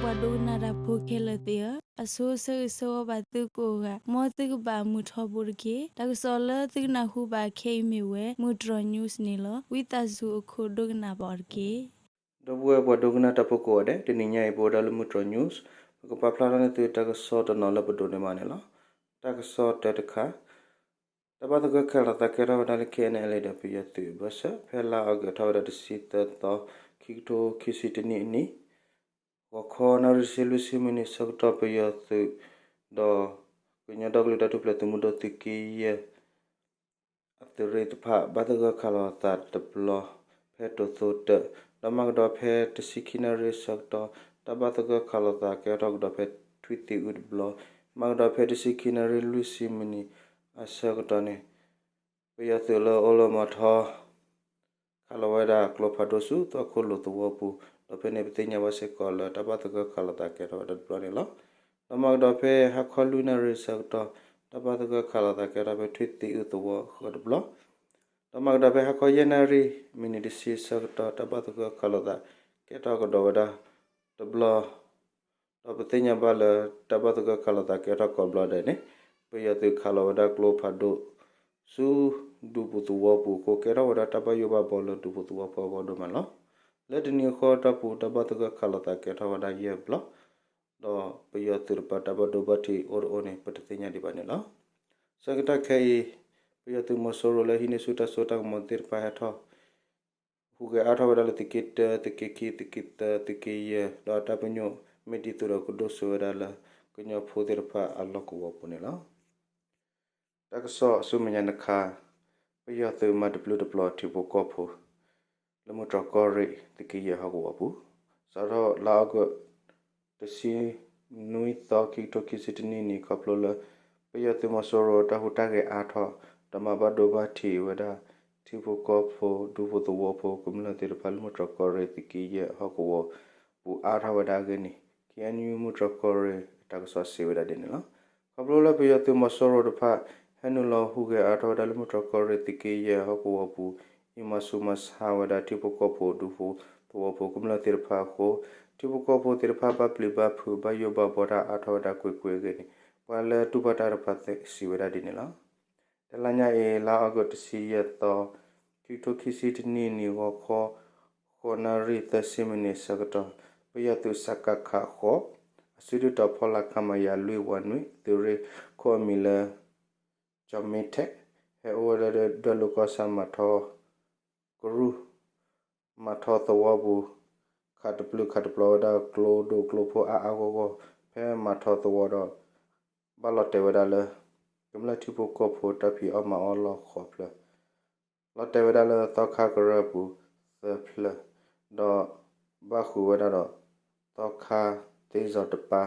ပှၤဒိကနၣ်တၢ်ဖိခဲလၢာ်သ့ၣ်ဧၢ, အဆိဆၢဂ့ၤဆၢဝါဘၣ်သုကိးဂၤ, မ်သုကဘၣ်မုာ်ထီဘိတက့ၢ်. တၢ်ကစီၣ်လၢသုကနၢ်ဟူဘၣ်ခဲအံၤမ့ၢ်ဝဲ မုၢ်တြီၤ news န့ၣ်လီၤ. ဝံသးစူၤအခိၣ်ဒိကနၣ်ဘၣ်အီၤတက့ၢ်. ဒီပုၢ်ဝဲၢ်ပှၤဒိကနၣ်တၢ်ဖိကိးဂၤဒဲး, တနံၤညါအံၤ ပဝဲဒၣ်လၢမုၢ်တြီၤ news ပကပာ်ဖျါထီၣ်န့ၢ်သုတၢ်ကစီၣ်တနီၤလၢပဒိးန့ၢ်ဘၣ်န့ၣ်လီၤ. တၢ်ကစီၣ်တၢတခါ, တၢ်ဘၣ်သဂၢၢ်ခးလိာ်သးကဲထီၣ်ဝဲဒၣ်လၢ KNLA ဒီးပယီၤသုးအဘၢၣ်စၢၤ ဖဲလါအီကူးထီၣ်ဝဲဒၣ်တဆံသၢသီ, ခံကထိခံဆံတနံၣ်အနံၤ, ဂီၤခီနၣ်ရံၣ်တဆံလွံၢ်ဆံမံးနံးဆၢကတီၢ် ပယီၤသုး ဒီး ကညီဒီကလုာ်တၢ်ထူၣ်ဖျဲးသုးမုၢ်ဒိၣ်သုးက့ယဲၢ် အသုးရ့ၣ်တဖၣ် ဘၣ်သဂၢၢ်ခးလိာ်သးတဘျီ ဖဲတိၤသိတၢး, ဒီးမၤကဒီးဖဲတဆံခံနၣ်ရံၣ်ဆၢကတီၢ် တၢ်ဘၣ်သဂၢၢ်ခးလိာ်သးကဲထီၣ်ကဒီးဖဲထွံၣ်သံအုးတဘျီ, မၤကဒီးဖဲတဆံခံနၣ်ရံၣ်လွံၢ်ဆံမံးနံးအဆၢကတီၢ်န့ၣ် ပယီၤသုးလၢအိၣ်လၢမီၤထီ ခးလီၤဝဲဒၣ်ကျိဖးဒိၣ်ဆူသီခိၣ်လိာ်သဝီပူၤ, ဒီးဖဲန့ၣ်ပသ့ၣ်ညါဘၣ်စ့ၢ်ကီးလၢတၢ်ဘၣ်သဂၢၢ်ခးလိာ်သးကဲထီၣ်ဝဲဒၣ်တဘျီန့ၣ်လီၤ. ဒီးမၤကဒီးဖဲဟါခီလွံၢ်နၣ်ရံၣ်ဆၢကတီၢ် တၢ်ဘၣ်သဂၢၢ်ခးလိာ်သးကဲထီၣ်ဖဲထွံၣ်သံအုးသဝီဃၢၤတဘျီ, ဒီးမၤကဒီးဖဲဟါခီယဲၢ်နၣ်ရံၣ်မံးနံးတဆံဆၢကတီၢ် တၢ်ဘၣ်သဂၢၢ်ခးလိာ်သးကဲထီၣ်ကဒီးဝဲဒၣ်တဘျီ ဒီးပသ့ၣ်ညါဘၣ်လၢတၢ်ဘၣ်သဂၢၢ်ခးလိာ်သးကဲထီၣ်ကိးဘျီဒဲးန့ၣ် ပယီၤသုးခးလီၤဝဲဒၣ်ကျိဖးဒိၣ်ဆူဒူပူၤသဝီပူၤအဃိ ကဲထီၣ်ဝဲဒၣ်တၢ်ဘၣ်ယိၣ်ဘၣ်ဘှီလၢဒူပူၤသဝီဖိအဂီၢ်ဒိၣ်မးလီၤ. လၢတနံၤအဃီတၢ်ပူၤ တၢ်ဘၣ်သဂၢၢ်ခးလိာ်သးကဲထီၣ်ဝဲဒၣ်ယဲၢ်ဘျီ, ဒီးပယီၤသုးတပၤတၢ်ဘၣ်ဒိဘၣ်ထံးအိၣ်တအိၣ်န့ၣ် ပတသ့ၣ်ညါဒံးဘၣ်န့ၣ်လီၤ. ဆၢကတီၢ်ခဲအံၤ ပယီၤသုးမီၤစိရိၤလၢဟံးန့ၢ်ဆူၣ်တၢ်စိတၢ်ကမီၤသ့ၣ်တဖၣ်ဟဲထီၣ် ဟူးဂဲၤအါထီၣ်ဝဲဒၣ်လၢသုးက့တၢ, သုးက့ခံ, သုးက့သၢ, သုးက့ယဲၢ်, ဒီးတၢ်ပညိၣ်မ့ၢ်ဒ်သိးဒီးကဒိၣ်စိဝဲဒၣ်လၢကညီဖိသ့ၣ်တဖၣ်အလီၢ်ကဝီၤပူၤန့ၣ်လီၤ. တၢ်ကစီၣ်ဆူမဲာ်ညါတခါ, ပယီၤသုးမၤတပျုာ်တပျီၤထံဖိကီၢ်ဖိ လၢမုၢ်တြီၤကီၢ်ရ့ၣ်သုးက့ယဲၢ်ဟီၣ်ကဝီၤပူၤ, စးထီၣ်လါအီကူး တဆံနွံသီ ခံကထိခံဆံတနံၣ်န့ၣ် ခီဖျိလၢ ပယီၤသုးမီၤစိရိၤတၢ်ဟူးတၢ်ဂဲၤအါထီၣ် ဒီးမၤဘၣ်ဒိဘၣ်ထံးဝဲဒၣ် ထံဖိကီၢ်ဖိ ဒူဖိသဝီဖိ ကမျၢၢ်သ့ၣ်တဖၣ်လၢမုၢ်တြီၤကီၢ်ရ့ၣ်သုးက့ယဲၢ်ဟီၣ်ကဝီၤပူၤအါထီၣ်ဝဲဒၣ်အဂ့ၢ်န့ၣ် ခ့ၣ်အဲၣ်ယူၣ်မုၢ်တြီၤကီၢ်ရ့ၣ်အတၢ်ကစီၣ်စံးဝဲဒၣ်ဒ်န့ၣ်လီၤ. ခီဖျိလၢပယီၤသုးမီၤစိရိၤတဖၣ် ဟဲနုာ်လီၤဟူးဂဲၤအါထီၣ်ဝဲဒၣ်လၢမုၢ်တြီၤကီၢ်ရ့ၣ်သုးက့ယဲၢ်ဟီၣ်ကဝီၤပူၤ အံၤမၤဆူးမၤဆါဝဲဒၣ်ထံဖိကီၢ်ဖိဒူဖိသဝီဖိကမျၢၢ်သ့ၣ်တဖၣ်အဃိ ထံဖိကီၢ်ဖိသ့ၣ်တဖၣ်ဘၣ်ပျံၤဘၣ်ဖုး ဘၣ်ယိၣ်ဘၣ်ဘှီတၢ်အါထီၣ်ဝဲဒၣ်ကွ့ၢ်ကွ့ၢ်အဂ့ၢ်န့ၣ် ပှၤလၢတူၢ်ဘၣ်တၢ်တဖၣ်စံးဝဲဒၣ်ဒ်န့ၣ်လီၤ. တလါညါအံၤ လါအီကူးတဆံယဲၢ်သီ, ခံကထိခံဆံတနံၣ်နံၤ ဂီၤခီ ဃိးနၣ်ရံၣ်သၢဆံမံးနံးဆၢကတီၢ် ပယီၤသုး စကခ ဃိး အစုဒုၣ်တီၤဖီလာ် ခမရ လွံၢ်ဝးနွံ သုးရ့ၣ်ခိၣ်အမံၤလၢ ကၠီၤမ့ထဲး ဟဲအိၣ်ဝဲဒၣ်လၢဒွဲၣ်လိၤကီၢ်ဆၣ် မၤထီကရူၢ် မၤထီသဝီပူၤ ခးတပျုာ်ခးတပျီၤဝဲဒၣ်ကျိဒိၣ်ကျိဖိအါအါဂီၢ်ဂီၢ် ဖဲမၤထီသဝီဒီး ဘၣ်လီၤတဲာ်ဝဲဒၣ်လၢ ကမျၢၢ်ထံဖိကီၢ်ဖိတၢ်ဖံးအီၣ်မၤအီၣ်လီၢ်ဃိးဖျၢၣ် လီၤတဲာ်ဝဲဒၣ်လၢသီခါကရၢၢ်ပူၤသၢဖျၢၣ် ဒီးဘၣ်ဃုာ်ဝဲဒၣ်ဒီး သီခါသ့စီၤတပၤ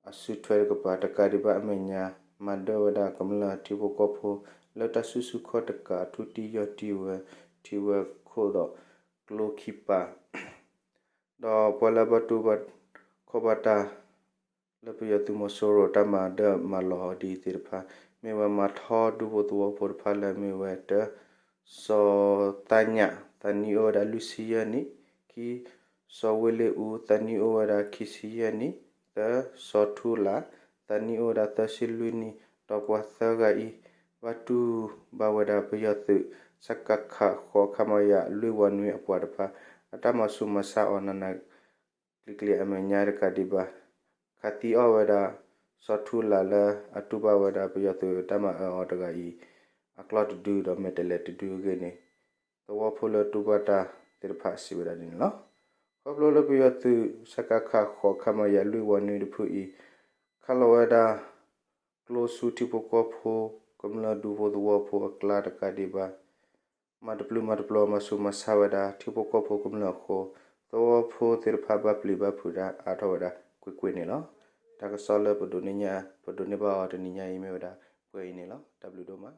အစုထွဲတကပၤ တကးဒံးဘၣ်အမဲာ်ညါ မၤဒၢၣ်ဝဲဒၣ်ကမျၢၢ်ထံဖိကီၢ်ဖိ လၢတၢ်စုဆူၣ်ခီၣ်တကး ထူတံၢ်ယီၢ်တံၢ်ဝဲ ထံဝဲခိၣ်ဒီးကျိခံပၤ ဒီးပှၤလၢဘၣ်တူၢ်ဘၣ်ခီၣ်ဘၣ်တၢ် လၢပယီၤသုးမီၤစိရိၤတၢ်မၤဒၢၣ်မၤလီၤဒ်သ့ၣ်တဖၣ် မ့ၢ်ဝဲမၤထီဒူဖိသဝီဖိတဖၣ်လၢမ့ၢ်ဝဲတၢ စီၤသးညၣ် သးနံၣ်အိၣ်ဝဲဒၣ်လွံၢ်ဆံယဲၢ်နံၣ်, ခံ စီၤဝ့လ့အူ သးနံၣ်အိၣ်ဝဲဒၣ်ခံဆံယဲၢ်နံၣ်, သၢ စီၤထူလၣ် သးနံၣ်အိၣ်ဝဲဒၣ်သၢဆံလွံၢ်နံၣ်, ဒီးပှၤသၢဂၤအံၤ ဘၣ်တူၢ်ဘၣ်ဝဲဒၣ်ပယီၤသုး စကခ ဃိး ခမရ လွံၢ်ဝးနွံအပှၤတဖၣ် အတၢ်မၤဆူးမၤဆါအီၤနးနး ကျံၤကျံၤအမဲာ်ညါတကးဒံးဘၣ် ခးသံအီၣ်ဝဲဒၣ် စီၤထူလၣ်လၢအတူၢ်ဘၣ်ဝဲဒၣ်ပယီၤသုးတၢ်မၤအၢအီၤတဂၤအံၤ အကျီၢ်တဒုဒီးမဲာ်တဲးလဲးတဒုအဂ့ၢ်န့ၣ် သဝီဖိလၢတူၢ်ဘၣ်တၢ်သ့ၣ်တဖၣ်စံးဝဲဒၣ်ဒ်န့ၣ်လီၤ. ခီဖျိလၢပယီၤသုး စကခ ဃိး ခမရ လွံၢ်ဝးနွံတဖုအံၤ ခးလီၤဝဲဒၣ် ကျိဆူထံဖိကီၢ်ဖိ ကမျၢၢ်ဒူဖိသဝီဖိအကျါတကးဒံးဘၣ် မၤတပျုာ်မၤတပျီၤမၤဆူးမၤဆါဝဲဒၣ် ထံဖိကီၢ်ဖိကမျၢၢ်အဃိ သဝီဖိသ့ၣ်တဖၣ်ဘၣ်ပျံၤဘၣ်ဖုးတၢ်အါထီၣ်ဝဲဒၣ်ကွ့ၢ်ကွ့ၢ်န့ၣ်လီၤ. တၢ်ကစီၣ်လၢပဒိးန့ၢ်ညါ ပဒိးန့ၢ်ဘၣ်အီၤတနံၤညါအံၤမ့ၢ်ဝဲဒၣ်ပှဲၤအံၤန့ၣ်လီၤ. တၢ်ဘျုးဒိၣ်မး.